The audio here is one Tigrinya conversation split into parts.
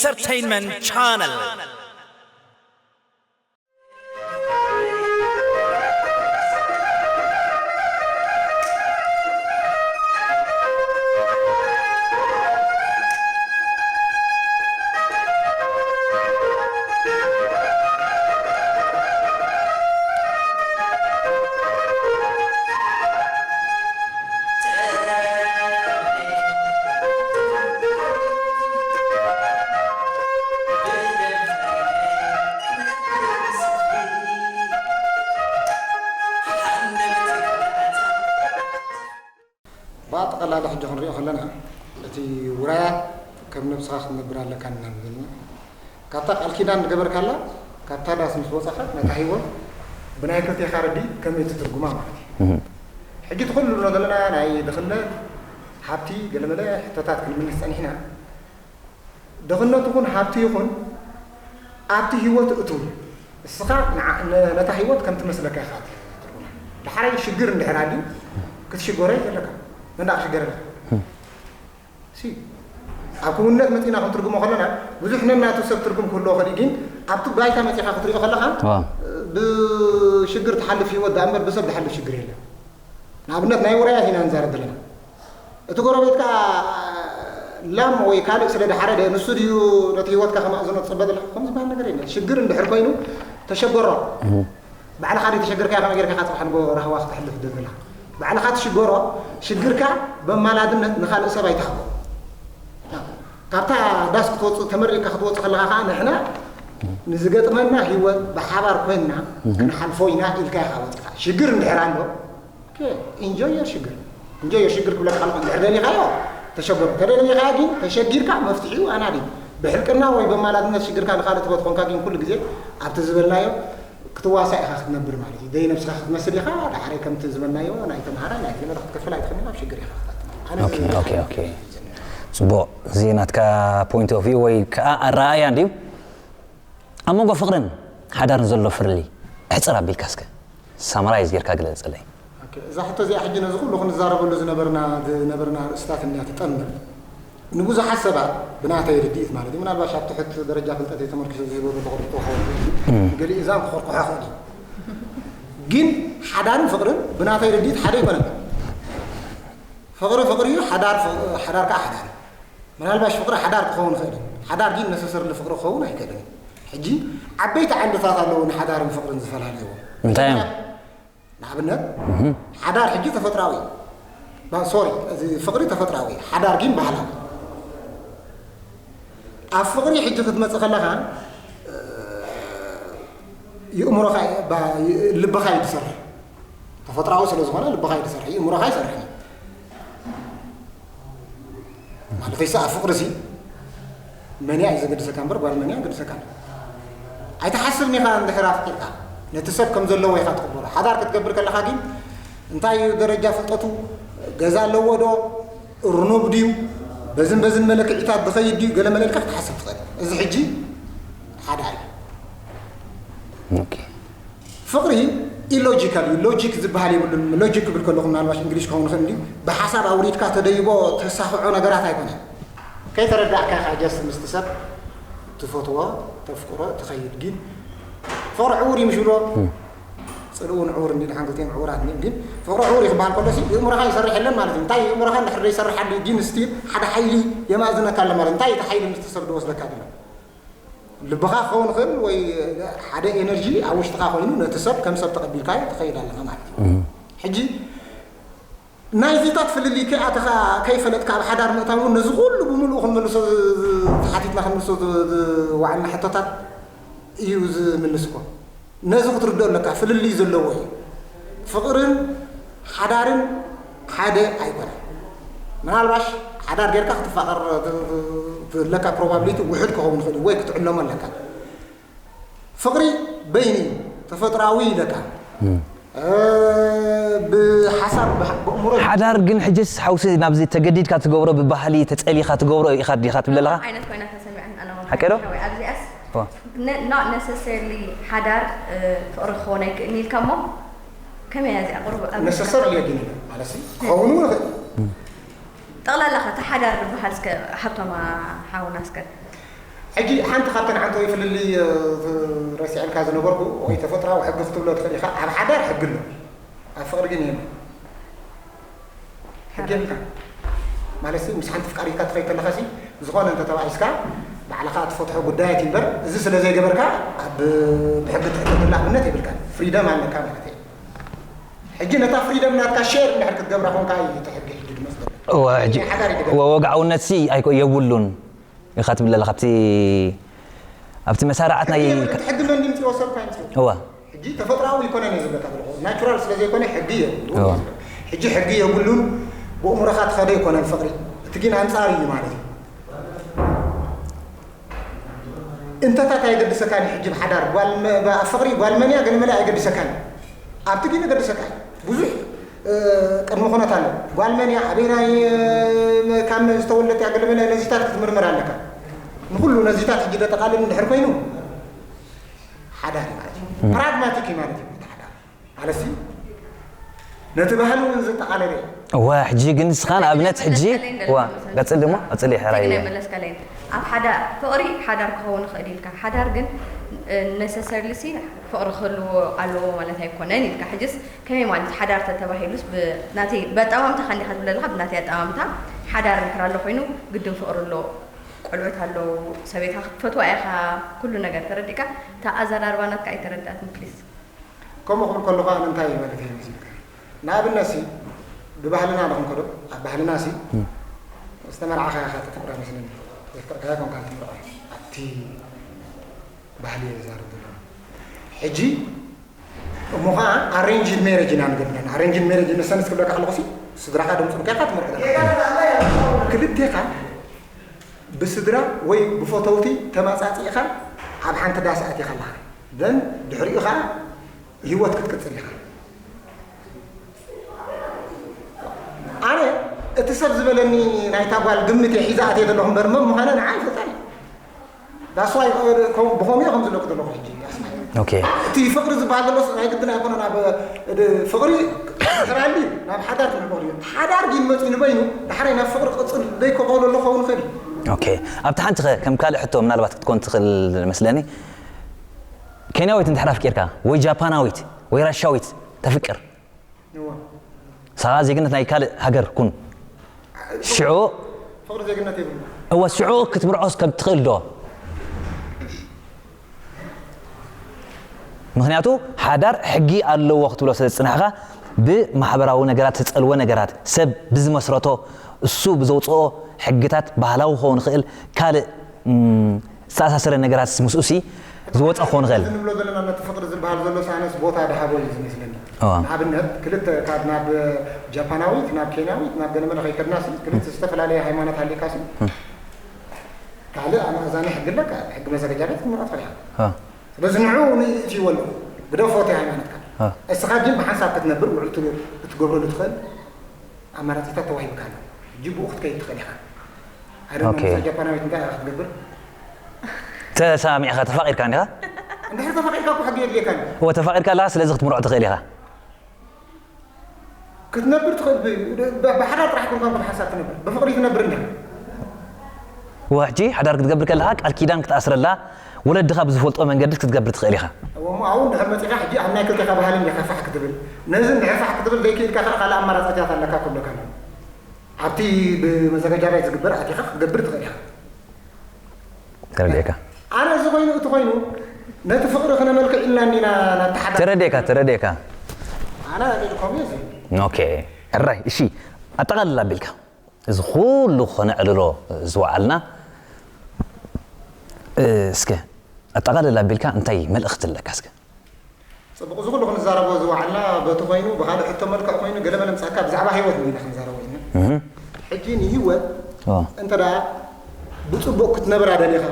Entertainment Channel. ብኣጠቓላሊ ሕጂ ክንሪኦ ከለና እቲ ውራያት ከም ነብስኻ ክትነብር ኣለካ ኢና ንብል። ካብታ ቃል ኪዳን ዝገበርካላ ካብታ ዳስ ምስ ወጻኻ ነታ ህይወት ብናይ ክልቴኻ ርድኢት ከመይ ትትርጉማ ማለት እዩ። ሕጂ እቲ ኩሉ ንብሎ ዘለና ናይ ድኽነት፣ ሃብቲ፣ ገለመለ ሕቶታት ክንምልስ ጸኒሕና። ድኽነት ይኹን ሃብቲ ይኹን ኣብቲ ህይወት እትው እስኻ ነታ ህይወት ከም ትመስለካ ኢኻ ትርጉማ። ዳሕራይ ሽግር እንድሕር ኣልዩ ክትሽገሮ የለካ። መን ደኣ ክሽገረልካ? ሲ ኣብ ክውንነት መጺና ክንትርጉሞ ከለና ብዙሕ ነናቱ ሰብ ትርጉም ክህልዎ ኸእል ግን ኣብቲ ባይታ መጺኻ ክትሪኦ ከለኻ ብሽግር ትሓልፍ ህይወት ደኣ እምበር ብሰብ ዝሓልፍ ሽግር የለን። ንኣብነት ናይ ውራያት ኢና ንዛረብ ዘለና። እቲ ጎረቤትካ ላም ወይ ካልእ ስለ ዝሓረደ ንሱ ድዩ ነቲ ህይወትካ ከማእዝኖ ትጽበ ዘለካ? ከም ዝበሃል ነገር የለን። ሽግር እንድሕር ኮይኑ ተሸገሮ። ባዕልኻ ድዩ ተሸግርካዮ ከመይ ጌርካ ኢኻ ጽባሕ ንጎ ራህዋ ክተሕልፍ ትደሊ ዘለኻ? ባዕልኻ ትሽገሮ። ሽግርካ በማላድነት ንኻልእ ሰብ ኣይትሃቦ። ካብታ ዳስ ክትወጽእ ተመሪቕካ ክትወጽእ ከለኻ ከኣ ንሕና ንዝገጥመና ህይወት ብሓባር ኮይንና ክንሓልፎ ኢና ኢልካ ኢኻ ወጺኻ። ሽግር እንድሕር ኣሎ Enjoy your ሽግር Enjoy your ሽግር ክብለካ ከለኹ እንድሕር ደሊኻዮ ተሸገሮ፣ ተደለኻዮ ግን ተሸጊርካ መፍትሒኡ ኣናዲ። ብሕልቅና ወይ በማላድነት ሽግርካ ንኻልእ ትህቦ ተኾንካ ግን ኩሉ ግዜ ኣብቲ ዝበልናዮ ክትዋሳእ ኢኻ ክትነብር ማለት እዩ። ደይ ነብስኻ ክትመስል ኢኻ፣ ዳሕራይ ከምቲ ዝበልናዮ ናይ ተምሃራይ ናይ ገለ ክትከፍል ኣይትኽእልን ኣብ ሽግር ኢኻ ክትኣቱ። ኣነ ኦኬ ኦኬ ኦኬ ጽቡቕ። እዚ ናትካ point of view ወይ ከዓ ኣረኣእያ እንድዩ። ኣብ መንጎ ፍቕርን ሓዳርን ዘሎ ፍርሊ ሕጽር ኣቢልካ እስከ summarize ጌርካ ግለጸለይ። ኦኬ፣ እዛ ሕቶ እዚኣ ሕጂ ነዚ ኩሉ ክንዛረበሉ ዝነበርና ዝነበርና ኣርእስታት እንድያ ትጠምር። ንብዙሓት ሰባት ብናተይ ርድኢት ማለት እዩ፣ ምናልባሽ ኣብ ትሑት ደረጃ ፍልጠተይ ተመርኪሰ ዝህቦ ዘለኹ ርድኢት ክኸውን ይኽእል እዩ፣ ገሊኡ እዛም ክኾርኩሖ ይኽእል እዩ። ግን ሓዳርን ፍቕርን ብናተይ ርድኢት ሓደ ኣይኮነን። ፍቕሪ ፍቕሪ እዩ፣ ሓዳር ፍቕ- ሓዳር ከዓ ሓዳር እዩ። ምናልባሽ ፍቕሪ ሓዳር ክኸውን ይኽእል እዩ። ሓዳር ግን necessarily ፍቕሪ ክኸውን ኣይክእልን እዩ። ሕጂ ዓበይቲ ዓንድታት ኣለዉ ንሓዳርን ፍቕርን ዝፈላለይዎ። እንታይ እዮም? ንኣብነት ሓዳር ሕጂ ተፈጥራዊ እዩ። ባ- ሶሪ እዚ ፍቕሪ ተፈጥራዊ እዩ። ሓዳር ግን ባህላዊ እዩ። ኣብ ፍቕሪ ሕጂ ክትመጽእ ከለኻ ይእምሮኻ ባ- ልብኻ እዩ ዝሰርሕ። ተፈጥራዊ ስለ ዝኾነ ልብኻ እዩ ዝሰርሕ። ይእምሮኻ ይሰርሕ እዩ። ማለተይሲ ኣብ ፍቕሪ ሲ መንያ እዩ ዘገድሰካ እምበር ጓል መንያ ገድሰካ ኣይትሓስብን ኢኻ እንድሕር ኣፍቂርካ ነቲ ሰብ ከም ዘለዎ ኢኻ ትቕበሎ ሓዳር ክትገብር ከለኻ ግን እንታይ እዩ ደረጃ ፍልጠቱ ገዛ ኣለዎ ዶ ርኑብ ድዩ በዝን በዝን መለክዒታት ዝኸይድ ድዩ ገለ መለ ኢልካ ክትሓስብ ትኽእል እዚ ሕጂ ሓዳር እዩ ኦኬ ፍቕሪ ኢሎጂካል እዩ። ሎጂክ ዝበሃል የብሉን። ሎጂክ ክብል ከለኹ ምናልባሽ እንግሊሽ ክኸውን ይኽእል እንድዩ። ብሓሳብ ኣውሪድካ ተደይቦ ተሳኽዖ ነገራት ኣይኮነን። ከይተረዳእካ ኢኻ ጀስት ምስቲ ሰብ ትፈትዎ፣ ተፍቅሮ፣ ትኸይድ ግን ፍቕሪ ዕዉር እዩ ምሽ ብሎ ጽልኡ እውን ዕዉር እንዲ ድሓን ክልቲኦም ዕዉራት እንዲ ግን ፍቕሪ ዕዉር እዩ ክበሃል ከሎ ሲ ይእምሮኻ ይሰርሕ የለን ማለት እዩ። እንታይ ይእምሮኻ እንድሕር ዘይሰርሕ ኣሊ ግን ስቲል ሓደ ሓይሊ የማእዝነካ ኣሎ ማለት እንታይ እቲ ሓይሊ ምስቲ ሰብ ዝወስደካ ዘሎ ልብኻ ክኸውን ይኽእል ወይ ሓደ ኤነርጂ ኣብ ውሽጥኻ ኮይኑ ነቲ ሰብ ከም ሰብ ተቐቢልካዮ ትኸይድ ኣለኻ ማለት እዩ። ሕጂ ናይዚታት ፍልልይ ከይኣተኻ ከይፈለጥካ ኣብ ሓዳር ምእታው እውን ነዚ ኩሉ ብምሉኡ ክንመልሶ ተሓቲትና ክንመልሶ ዝወዓልና ሕቶታት እዩ ዝምልስ እኮ። ነዚ ክትርድኦ ኣለካ ፍልልይ ዘለዎ እዩ። ፍቕርን ሓዳርን ሓደ ኣይኮነን። ምናልባሽ ሓዳር ጌርካ ክትፋቐር ዘለካ ፕሮባብሊቲ ውሑድ ክኸውን ይኽእል እዩ ወይ ክትዕለሞ ኣለካ። ፍቕሪ በይኒ እዩ ተፈጥራዊ ኢለካ ብሓሳብ ብእምሮ ሓዳር ግን ሕጅስ ሓውሲ ናብዚ ተገዲድካ ትገብሮ ብባህሊ ተጸሊኻ ትገብሮ ኢኻ ዲኻ ትብል ኣለኻ ዓይነት ኮይና ተሰሚዐን ኣነ ሓቂ ዶ ኣብዚኣስ not necessarily ሓዳር ፍቕሪ ክኾን ኣይክእልን ኢልካ እሞ ከመይ እያ እዚኣ ቁሩብ ኣብ necessarily ግን ማለት ክኸውን እውን ይኽእል ጠቕላላ ኸ ተሓዳር ዝበሃል እስከ ሃብቶማ ሓውና እስከ ሕጂ ሓንቲ ካብተን ዓንተወይ ፍልልይ ረሲዐልካ ዝነበርኩ ወይ ተፈጥራዊ ሕጊ ክትብሎ ትኽእል ኢኻ። ኣብ ሓዳር ሕጊ ኣሎ፣ ኣብ ፍቕሪ ግን የለን። ሕጊ የብልካ ማለት ሲ ምስ ሓንቲ ፍቃሪካ ትኸይድ ከለኻ ሲ ዝኾነ እንተ ተባኢስካ ባዕልኻ ትፈትሖ ጉዳያት እምበር እዚ ስለ ዘይገበርካ ኣብ ብሕጊ ትሕተተሉ ኣብነት የብልካ። ፍሪደም ኣለካ ማለት እዩ። ሕጂ ነታ ፍሪደም ናትካ ሼር እንድሕር ክትገብራ ኮንካ እዩ እቲ ሕጊ ሕጂ ድመፅ ዘሎ። እወ፣ ሕጂ ናይ ሓዳር እዩ ድገበር። ወ- ወግዓውነት ሲ ኣይኮ የብሉን ኢኻ ትብል ዘለኻ ኣብቲ ኣብቲ መሳርዓት ናይ ሕጊ የብሉን። እቲ ሕጊ መን ድምፂ ወሰብካ ይምፅእ። እወ ሕጂ ተፈጥራዊ ይኮነን እዩ ዝብለካ ዘለኹ ናቹራል ስለ ዘይኮነ ሕጊ የብሉ እወ። ሕጂ ሕጊ የብሉን። ብእምሮኻ ትኸዶ ይኮነን ፍቕሪ እቲ ግን ኣንፃር እዩ ማለት እዩ። እንተታት ኣይገድሰካን እዩ ሕጂ ብሓዳር ጓል መ- ብ- ፍቕሪ ጓል መን እያ ገለ መለ ኣይገድሰካን እዩ። ኣብቲ ግን ይገድሰካ እዩ ብዙሕ እ፣ ቅድሚ ኩነት ኣሎ። ጓል መን እያ ኣበይናይ እ፣ ካብ መን ዝተወለደት እያ ገለ መለ ነዚታት ክትምርምር ኣለካ። ንኩሉ ነዚታት ሕጂ ደጠቓልል እንድሕር ኮይኑ ሓዳር እዩ ማለት እዩ። ፕራግማቲክ እዩ ማለት እዩ። እቲ ሓዳር ማለት ሲ ነቲ ባህሊ እውን ዘጠቓለለ እዩ። እወ ሕጂ ግን ንስኻ ንኣብነት ሕጂ እወ ቀጽል ድማ ቀጽል ሕራይ ግን ኣይመለስካለይን ኣብ ሓዳር ፍቕሪ ሓዳር ክኸውን ይኽእል ኢልካ ሓዳር ግን ነሰሰርሊ ሲ ፍቕሪ ክህልዎ ኣለዎ ማለት ኣይኮነን ኢልካ ሕጅስ ከመይ ማለት ሓዳር ተተባሂሉስ ብናተይ በጣማምታ ከንዲኻ ትብለለኻ ብናተይ ኣጠማምታ ሓዳር እንድሕር ኣሎ ኮይኑ ግድን ፍቕሪ ኣሎ ቆልዑት ኣለዉ ሰበይትኻ ክትፈትዋ ኢኻ ኩሉ ነገር ተረዲእካ እታ ኣዘራርባ ናትካ ኣይተረድኣትን ፕሊስ ከምኡ ክብል ከለኹ ኣነ እንታይ እዩ ማለት እዩ መሲልካ? ንኣብነት ሲ ብባህልና ንኽንከዶ ኣብ ባህልና ሲ ዝተመርዓኻ ኢኻ ተፍቅራ መስለኒ። የፍቅርካያ ኮንካ ትምርዖ ኣብቲ ባህሊ እየ ዝዛረብ ዘሎ። ሕጂ እሞ ኸዓ ኣሬንጅድ ሜሬጅ ኢና ንገብር ኣለና። ኣሬንጅድ ሜሬጅ ንሰንስ ክብለካ ከለኹ ሲ ስድራኻ ደምፅኡልካ ኢኻ ትምርዖ ዘለኻ። ክልቴኻ ብስድራ ወይ ብፈተውቲ ተመፃፂእኻ ኣብ ሓንቲ ዳስ ኣቲኻ ኣለኻ። ዘን ድሕሪኡ ኸዓ ህይወት ክትቅፅል ኢኻ። ኣነ እቲ ሰብ ዝበለኒ ናይታ ጓል ግምት እየ ሒዛ ኣትየ ዘለኹ እምበር መን ምዃና ንዓ ይፈልጣ እየ። ዳስዋይ ብኸምኡ እየ ከም ዘለኩ ዘለኹ ሕጂ ዳስዋይ ኦኬ እቲ ፍቕሪ ዝበሃል ዘሎ ናይ ግድን ኣይኮነን ኣብ ፍቕሪ ሕራሊ ናብ ሓዳር ክንሕቦ ሓዳር ግን መፂኡ ንበይኑ ዳሕራይ ናብ ፍቕሪ ክቕፅል ዘይከኸሉ ኣሎ ኸውን ይኽእል እዩ ኦኬ ኣብቲ ሓንቲ ኸ ከም ካልእ ሕቶ ምናልባት ክትኮን ትኽእል መስለኒ ኬንያዊት እንድሕር ኣፍቂርካ ወይ ጃፓናዊት ወይ ራሻዊት ተፍቅር እወ። ሳኻ ዜግነት ናይ ካልእ ሃገር ኩን ሽዑ ፍቕሪ ዜግነት የብሉ እወ ሽዑ ክትምርዖስ ከም ትኽእል ዶ ምክንያቱ ሓዳር ሕጊ ኣለዎ ክትብሎ ስለ ዝፅናሕካ ብማሕበራዊ ነገራት ተፀልወ ነገራት ሰብ ብዝመስረቶ እሱ ብዘውፅኦ ሕግታት ባህላዊ ክኸውን ይኽእል ካልእ ዝተኣሳሰረ ነገራት ምስኡ ሲ ዝወፀ ክኸውን ይኽእል እዚ ንብሎ ዘለና ነቲ ፍቕሪ ዝበሃል ዘሎ ሳነስ ቦታ ድሃቦ እዩ ዝመስለኒ እዋ። ንኣብነት ክልተ ካብ ናብ ጃፓናዊት ናብ ኬንያዊት ናብ ገለመለ ከይከድና ሲ ክልተ ዝተፈላለየ ሃይማኖት ሃሊካ ሲ ካልእ ኣማእዛኒ ሕጊ ኣለካ ሕጊ መዘጋጃ ቤት ክትምርዖ ትኽእል ኢኻ እ። ስለዚ ንዑ ንእትይዎ ኣለኹ ግደፎ እቲ ሃይማኖትካ እ። እስኻ ግን ብሓንሳብ ክትነብር ውዕል ትብ- ክትገብረሉ ትኽእል ኣማራፂታት ተዋሂብካ ኣሎ ሕጂ ብኡ ክትከይድ ትኽእል ኢኻ ሓደ ኦኬ። ማንሳ ጃፓናዊት እንታይ ኢኻ ክትገብር ተሳሚዕካ ተፋቒርካ እንዲኻ እንድሕር ተፋቒርካ እኮ ሕጊ የድልየካ እዩ እወ ተፋቒርካ ኣለኻ ስለዚ ክትምርዖ ትኽእል ኢኻ ክትነብር ትኽእል ብ- ብ- ብሓዳር ጥራሕ ኮንካ ብሓሳብ ትነብር ብፍቕሪ ትነብር እንዲኻ ወሕጂ ሓዳር ክትገብር ከለኻ ቃል ኪዳን ክትኣስረላ ወለድኻ ብዝፈልጦ መንገዲ ክትገብር ትኽእል ኢኻ እሞ ኣብኡ እንድሕር መፂኻ ሕጂ ኣብ ናይ ክልቴኻ ባህሊ እንዲኻ ፋሕ ክትብል ነዚ እንድሕር ፋሕ ክትብል ዘይክኢልካ ከዓ ካልእ ኣማራፅታት ኣለካ ክብለካ ኣለኹ ኣብቲ ብመዘጋጃ ቤት ዝግበር ኣቲኻ ክትገብር ትኽእል ኢኻ ተረዲእካ ኣነ እዚ ኮይኑ እቲ ኮይኑ ነቲ ፍቕሪ ክነመልክዕ ኢልና እንዲና ናተሓዳ ተረዲእካ ተረዲእካ ኣነ ከምኡ እዚ ኦኬ ሕራይ እሺ ኣጠቓልል ኣቢልካ እዚ ኩሉ ክነዕልሎ ዝወዓልና እ፣ እስከ ኣጠቓልል ኣቢልካ እንታይ መልእኽቲ ኣለካ እስከ ፅቡቅ እዚ ኩሉ ክንዛረቦ ዝወዓልና በቲ ኮይኑ ብካልእ ሕቶ መልክዕ ኮይኑ ገለ መለ ምፃካ ብዛዕባ ህይወት ኢና ክንዛረቦ ኢና እህ፣ ሕጂ ንህይወት ኦ፣ እንተ ደኣ ብፅቡቅ ክትነብራ ደሊኻ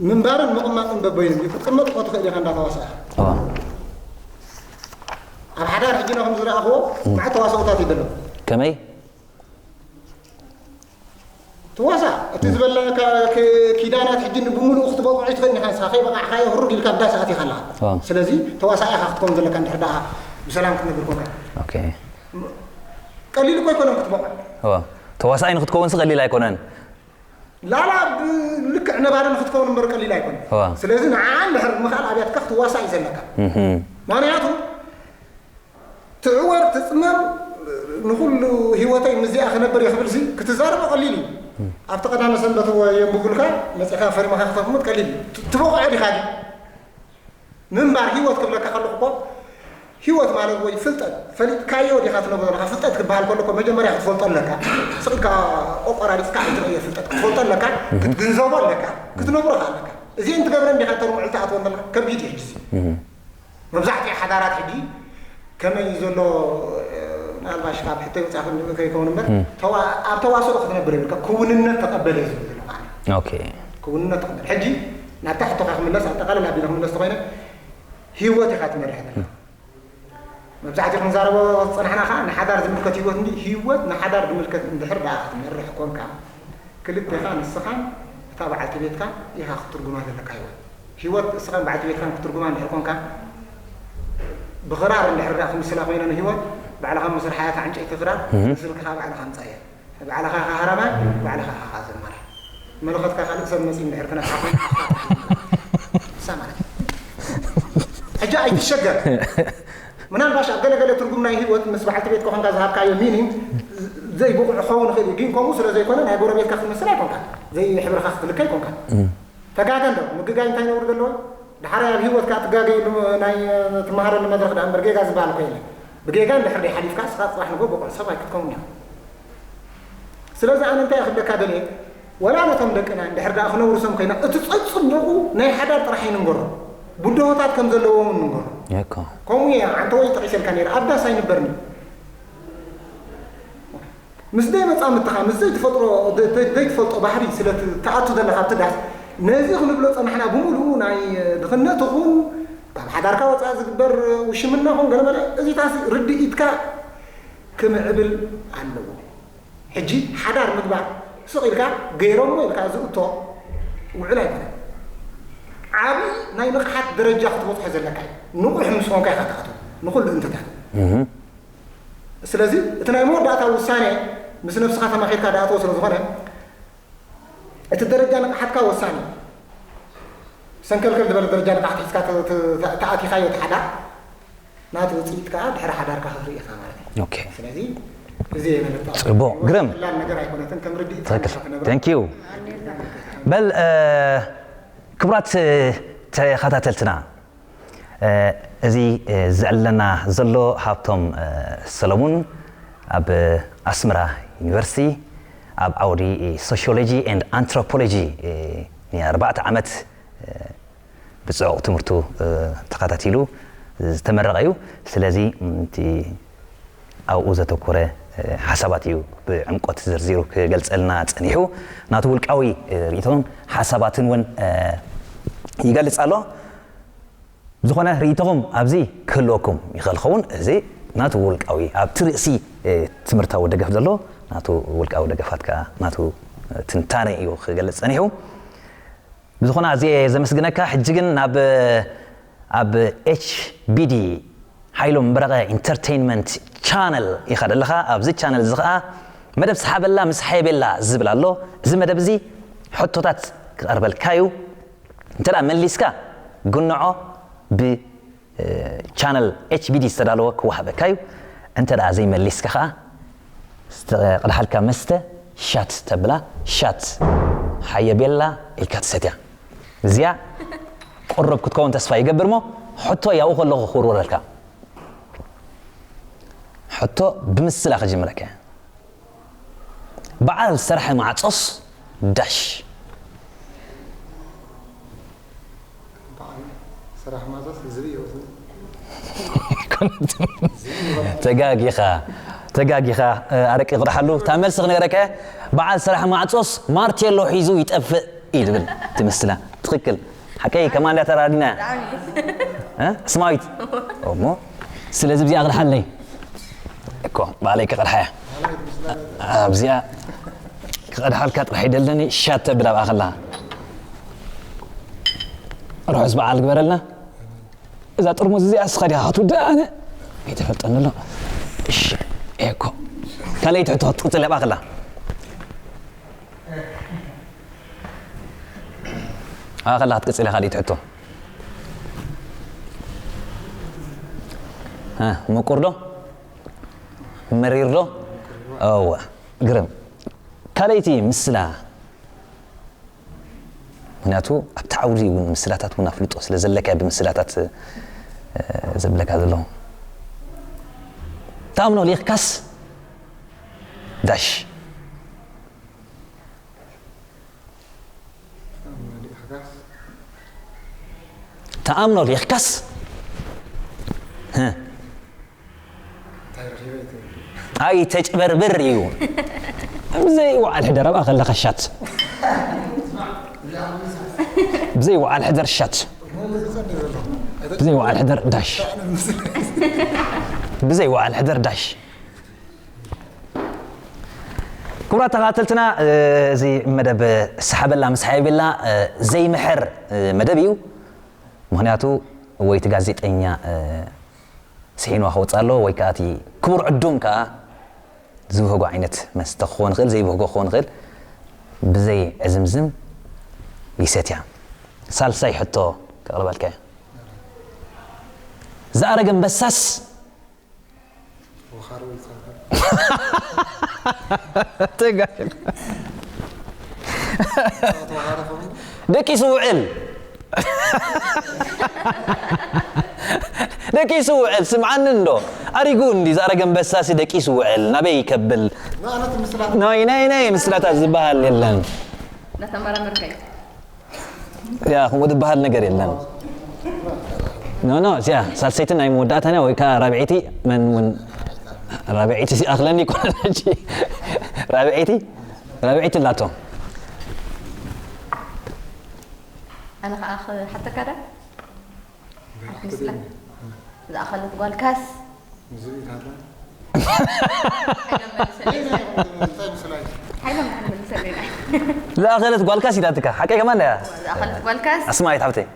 ምንባርን ምቕማጥን በበይኑ እዩ ክትቅመጥ እኮ ትኽእል ኢኻ እንዳተዋሳእኻ ኦ፣ ኣብ ሓዳር ሕጂ ና ከም ዝረኣኽዎ ማዕት ተዋሳእታት እዩ ዘሎ ከመይ ትዋሳ እቲ ዝበለካ ኪዳናት ሕጂ ብሙሉኡ ክትበቕዑ ትኽእል ኢኻ ንስኻ ከይበቃዕካዮ ህሩግ ኢልካ ብዳስ ኣቲኻ ኣለኻ ኦ። ስለዚ ተዋሳኢ ኢኻ ክትከውን ዘለካ እንድሕር ደኣ ብሰላም ክትነብር ኮንካ ኦኬ ቀሊል እኮ ኣይኮነን ክትበቕዑ እወ ተዋሳኣይ ንክትከውን ሲ ቀሊል ኣይኮነን ላላ ብልክዕ ነባሪ ንክትከውን እምበር ቀሊል ኣይኮነ። ስለዚ ንዓ እንድሕር ምኽኣል ኣብያትካ ክትዋሳእ እዩ ዘለካ። ምክንያቱ ትዕወር ትፅመም ንኩሉ ህይወተይ ምዚኣ ክነብር እየ ክብል ሲ ክትዛረቦ ቀሊል እዩ። ኣብቲ ቀዳመ ሰንበት የንብቡልካ መፂኻ ፈሪምኻ ክተቕምጥ ቀሊል እዩ። ትበቕዖ ዲኻ ግን ምንባር ህይወት ክብለካ ከለኹ እኮ ህይወት ማለት ወይ ፍልጠት ፈሊጥካዮ ዲኻ ትነብሮ ዘለኻ? ፍልጠት ክበሃል ከሎ እኮ መጀመርያ ክትፈልጦ ኣለካ። ስቕ ኢልካ ቆቆራሪፅካ ኣይትርእዮ። ፍልጠት ክትፈልጦ ኣለካ፣ ክትግንዘቦ ኣለካ፣ ክትነብሮ ከ ኣለካ። እዚአን ትገብረን ዲኻ ተርምዕል ትኣትወን ዘለኻ? ከቢድ እዩ ሕጂ። መብዛሕትኡ ሓዳራት ሕጂ ከመይ እዩ ዘሎ? ምናልባሽ ካብ ሕቶ ይወፃ ከይከውን እምበር ኣብ ተዋስኦ ክትነብር ይብልካ። ክውንነት ተቐበለ እዩ ዝብል ዘሎ። ክውንነት ተቐበለ። ሕጂ ናብታ ሕቶካ ክምለስ ኣጠቃለል ኣቢለ ክምለስ ተኮይነ ህይወት ኢካ ትመርሕ ዘለካ። መብዛሕትኡ ክንዛረቦ ዝፀናሕና ከዓ ንሓዳር ዝምልከት ህይወት እንዲ ህይወት ንሓዳር ዝምልከት እንድሕር ደኣ ክትመርሕ ኮንካ ክልቴኻ ንስኻን እታ በዓልቲ ቤትካ ኢኻ ክትትርጉማ ዘለካ ህይወት። ህይወት እስኻን በዓልቲ ቤትካን ክትትርጉማ እንድሕር ኮንካ ብኽራር እንድሕር ደኣ ክምስላ ኮይነ ንህይወት ባዕልኻ ምስርሓያ እታ ዕንጨይቲ ክራር ስልክኻ ባዕልኻ ምፃየ። ባዕልኻ ኢኻ ሃራማይ፣ ባዕልኻ ኢኻ ዘማሪ። መለኸትካ ካልእ ሰብ መፂኡ እንድሕር ክነፍሓ ኮይኑ ንሳ ማለት እዩ። ሕጂ ኣይትሸገር። ምናልባሽ ኣብ ገለገለ ትርጉም ናይ ህይወት ምስ በዓልቲ ቤትካ ኮንካ ዝሃብካዮ ሚኒንግ ዘይብቑዕ ክኸውን ይኽእል እዩ። ግን ከምኡ ስለ ዘይኮነ ናይ ጎረቤትካ ክትመስል ኣይኮንካ። ዘይሕብርካ ክትልከ ኣይኮንካ። ተጋገ እንዶ ምግጋይ እንታይ ነውሪ ዘለዎ? ድሓራይ ኣብ ህይወትካ ትጋገየሉ ናይ ትመሃረሉ መድረኽ ደኣ እምበር ጌጋ ዝበሃል እኮ የለን። ብጌጋ እንድሕር ደይ ሓሊፍካ እስኻ ጽባሕ ንጎ ብቑዕ ሰብ ኣይክትከውን ኢኻ። ስለዚ ኣነ እንታይ ክብለካ ደልየ፣ ወላ ነቶም ደቅና እንድሕር ደኣ ክነውርሶም ኮይና እቲ ጸጽቡቑ ናይ ሓዳር ጥራሕ ኣይንንገሮ። ብድሆታት ከም ዘለዎ እውን ንንገሮ። ከምኡ እየ ዓንተ ወይ ጠቒሰልካ ነይረ ኣብ ዳስ ኣይንበርኒ። ምስ ደይ መጻምትኻ ምስ ዘይትፈጥሮ ዘይትፈልጦ ባህሪ ስለ ትኣቱ ዘለኻ ኣብቲ ዳስ ነዚ ክንብሎ ጸናሕና ብምሉኡ ናይ ድኽነት ኹን ካብ ሓዳርካ ወጻኢ ዝግበር ውሽምና ኹን ገለመለ እዚታሲ ርድኢትካ ክምዕብል ኣለዎ። ሕጂ ሓዳር ምግባር ስቕ ኢልካ ገይሮሞ ኢልካ ዝእቶ ውዕል ኣይኮነን። ዓብዪ ናይ ንቕሓት ደረጃ ክትበፅሖ ዘለካ እዩ። ንቑሕ ምስ ኾንካ ኢኻ ትኣትዎ ንኹሉ እንትታት። ስለዚ እቲ ናይ መወዳእታ ውሳኔ ምስ ነብስኻ ተማኺርካ ድኣትዎ ስለ ዝኾነ እቲ ደረጃ ንቕሓትካ ወሳኒ እዩ። ሰንከልከል ዝበለ ደረጃ ንቕሓት ሒዝካ ተኣቲኻዮ እቲ ሓዳር ናቲ ውፅኢት ከዓ ድሕሪ ሓዳርካ ክትርኢ ኢኻ ማለት እዩ። ስለዚ እዚ የመልክት ጽቡቕ ግርም። ቀላል ነገር ኣይኮነትን ከም ርድኢት ትክክል። Thank you። በል ክቡራት ተኸታተልትና እዚ ዘዕልለና ዘሎ ሃብቶም ሰለሙን ኣብ ኣስመራ ዩኒቨርሲቲ ኣብ ዓውዲ ሶሽዮሎጂ ኤንድ ኣንትሮፖሎጂ ንኣርባዕተ ዓመት ብፅዑቕ ትምህርቱ ተኸታቲሉ ዝተመረቐ እዩ። ስለዚ እቲ ኣብኡ ዘተኮረ ሓሳባት እዩ ብዕምቆት ዘርዚሩ ክገልፀልና ፀኒሑ። ናቱ ውልቃዊ ርእይቶን ሓሳባትን እውን ይገልፅ ኣሎ። ዝኾነ ርእይቶኹም ኣብዚ ክህልወኩም ይኽእል ኸውን። እዚ ናቱ ውልቃዊ ኣብቲ ርእሲ ትምህርታዊ ደገፍ ዘሎ ናቱ ውልቃዊ ደገፋት ከዓ ናቱ ትንታነ እዩ ክገልፅ ፀኒሑ። ብዝኾነ ኣዝየ ዘመስግነካ። ሕጂ ግን ናብ ኣብ ኤች ቢ ዲ ሓይሎም በረቐ ኢንተርቴይንመንት ቻነል ኢኻ ዘለኻ። ኣብዚ ቻነል እዚ ኸዓ መደብ ሰሓበላ ምስ ሓየቤላ ዝብል ኣሎ። እዚ መደብ እዚ ሕቶታት ክቐርበልካ እዩ። እንተ ደኣ መሊስካ ግንዖ ብ ቻነል ኤች ቢ ዲ ዝተዳለወ ክወሃበካ እዩ። እንተ ደኣ ዘይመሊስካ ኸዓ ዝተቐድሓልካ መስተ ሻት ተብላ ሻት ሓየቤላ ኢልካ ትሰትያ። እዚኣ ቁሩብ ክትከውን ተስፋ ይገብር እሞ ሕቶ ያው ከለኹ ክውርወረልካ። ሕቶ ብምስላ ክጅምረካ እየ። በዓል ሰርሐ ማዕጾስ ዳሽ። ስራሕ ማዕጾስ ዝብኢ ይወስድ። ተጋጊኻ ተጋጊኻ ኣረቂ ቅድሓሉ እታ መልሲ ክነገረከ በዓል ስራሕ ማዕጾስ ማርቴሎ ሒዙ ይጠፍእ እዩ ዝብል ትምስላ ትኽክል ሓቀይ ከማንዳ ተራዲና ስማዊት እሞ ስለዚ ብዚኣ ቅድሓለይ እኮ ባዕለይ ክቐድሓያ ኣብዚኣ ክቐድሓልካ ጥራሕ ይደለኒ ሻተ ብላብኣ ከላ ርሑስ በዓል ግበረልና እዛ ጥርሙዝ እዚኣ እስኻ ዲኻ ክትውድእ ኣነ ኣይተፈልጠኒ ኣሎ እሺ እኮ ካልኣይቲ ሕቶ ክትቅፅል ኣብኣ ከላ ኣኸላ ክትቅጽል ኢኻ ድዩ ትሕቶ? እ፣ ምቁር ዶ? መሪር ዶ? እወ፣ ግርም። ካልኣይቲ ምስላ። ምኽንያቱ ኣብቲ ዓውዲ እውን ምስላታት እውን ኣፍልጦ ስለ ዘለካ፣ ብምስላታት፣ እ፣ ዘብለካ ዘሎ። ታምኖ ሊኽካስ ዳሽ። ተኣምኖ ሊኽካስ? ህ። ኣይተጭበርብር እዩ። ብዘይ ወዓል ሕደር ኣብኣ ከለኻ ሻት። ብዘይ ወዓል ሕደር ሻት። ብዘይ ወዓል ሕደር ዳሽ። ብዘይ ወዓል ሕደር ዳሽ። ክቡራት ተኸታተልትና፣ እዚ መደብ ሰሓበላ ምስ ሓየበላ፣ ዘይምሕር መደብ እዩ። ምኽንያቱ ወይ እቲ ጋዜጠኛ ስሒንዋ ክወፅእ ኣለዎ፣ ወይ ከዓ እቲ ክቡር ዕዱም ከዓ ዝብህጎ ዓይነት መስተ ክኸውን ይኽእል፣ ዘይብህጎ ክኸውን ይኽእል፣ ብዘይ ዕዝምዝም ይሰትያ። ሳልሳይ ሕቶ ከቕርበልካ እየ። ዝኣረገ ኣንበሳስ ተጋሽ። ደቂሱ ውዕል። ደቂሱ ውዕል፣ ስምዓኒ እንዶ። ኣሪጉ እንዲ ዝኣረገ ኣንበሳሲ ደቂሱ ውዕል፣ ናበይ ይከብል? ናይ፣ ናይ፣ ናይ ምስላታት ዝበሃል የለን። እንዳተመራመርካይ። ያ፣ ከምኡ ዝበሃል ነገር የለን። ኖ፣ ኖ፣ እዚኣ ሳልሰይቲ ናይ መወዳእታና ወይ ከዓ ራብዐይቲ መን እውን ራብዐይቲ እዚኣ ክለኒ ይኮነ ሕጂ። ራብዐይቲ፣ ራብዐይቲ ኣላቶ። ኣነ ከዓ ክሓተካ ዳ? ዝኣኸለት ጓልካስ? ሓይሎም መልሰለይ። ዝኣኸለት ጓልካስ ኢላትካ፣ ሓቀይ ከማን እያ። ዝኣኸለት ጓልካስ? ኣስማዒት ሓብተይ።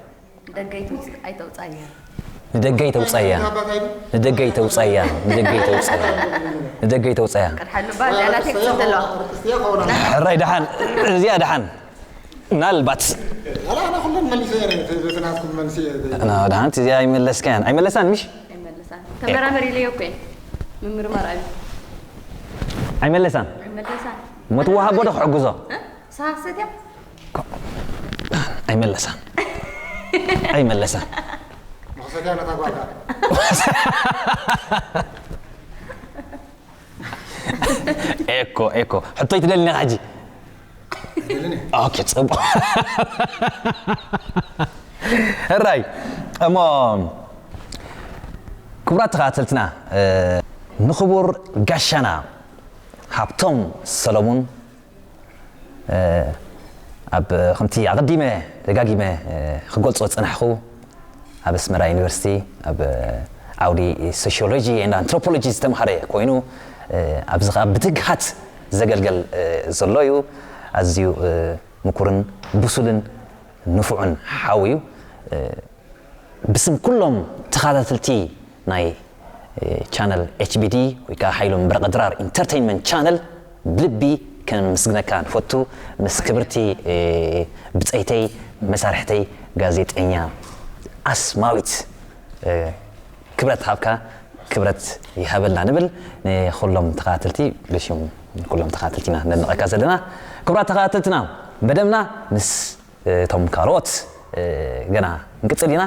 ደገ ኣይተውፅ-፣ ኣይተውፃያ። ንደገ ኣይተውፃያ። ንደገ ኣይተውፃያ። ንደገ ኣይተውፃያ። ንደገ ኣይተውፃያ። ቀድሓሉ እባ፣ እዚኣ ናተይ ክትፅብት ኣለዋ። ሕራይ ደሓን፣ እዚኣ ደሓን። ምናልባት። ኣላ፣ ኣና ኩለን መሊሰ እየ፣ ነቲ፣ ነቲ ናትኩም መልሲ እየ። ኣና ደሓን፣ እዚኣ ኣይመለስካያን። ኣይመለሳን፣ ምሽ? ኣይመለሳን። ተመራመር ኢለዮ እኮ እየ። ምምርማር እዩ። ኣይመለሳን። ኣይመለሳን። ሞት ወሃቦ ዶ ክሕግዞ? እ? ሳክሰት እያ። ኣይመለሳን። ኣይመለሳን። መኽሰት እያ ነታ ጓልካ። ኤኮ፣ ኤኮ። ሕቶይ ትደልኒ ኢኻ ሕጂ? ኣይደልን እየ። ኦኬ፣ ጽቡቕ። ሕራይ፣ እሞ ክቡራት ተኸታተልትና፣ እ፣ ንክቡር ጋሻና ሃብቶም ሰሎሙን፣ እ፣ ኣብ፣ ከምቲ ኣቐዲመ ደጋጊመ፣ እ፣ ክገልጾ ዝጸናሕኩ፣ ኣብ ኣስመራ ዩኒቨርሲቲ ኣብ ዓውዲ ሶሽዮሎጂ ኤንድ ኣንትሮፖሎጂ ዝተምሃረ ኮይኑ፣ ኣብዚ ኸኣ ብትግሃት ዘገልገል ዘሎ እዩ። ኣዝዩ ምኩርን ብሱልን ንፉዕን ሓው እዩ። ብስም ኩሎም ተኸታተልቲ ናይ ቻነል ኤች ቢ ዲ ወይ ከኣ ሓይሎም በረቐ ድራር ኢንተርተይንመንት ቻነል ብልቢ ከነመስግነካ ንፈቱ። ምስ ክብርቲ ብጸይተይ መሳርሕተይ ጋዜጠኛ ኣስማዊት ክብረት ሃብካ ክብረት ይሃበልና ንብል። ንኹሎም ተኸታተልቲ ብሽም ንኩሎም ተኸታተልቲ ኢና ነድንቐካ ዘለና። ክቡራት ተኸታተልትና መደብና ምስ እቶም ካልኦት ገና ክንቅጽል ኢና።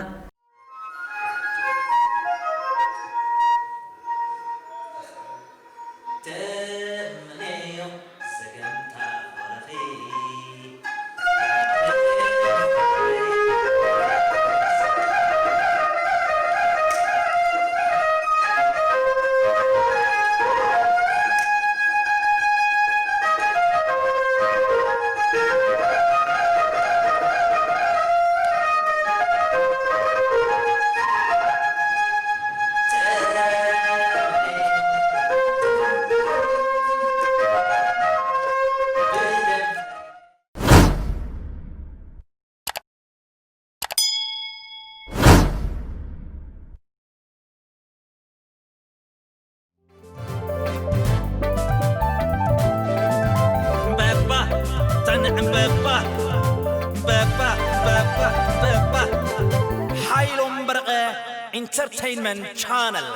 ዕምበባ፣ ታኒ ዕምበባ፣ ዕምበባ፣ ዕምበባ። ሓይሎም በረቐ ኢንተርቴይንመንት ቻነል።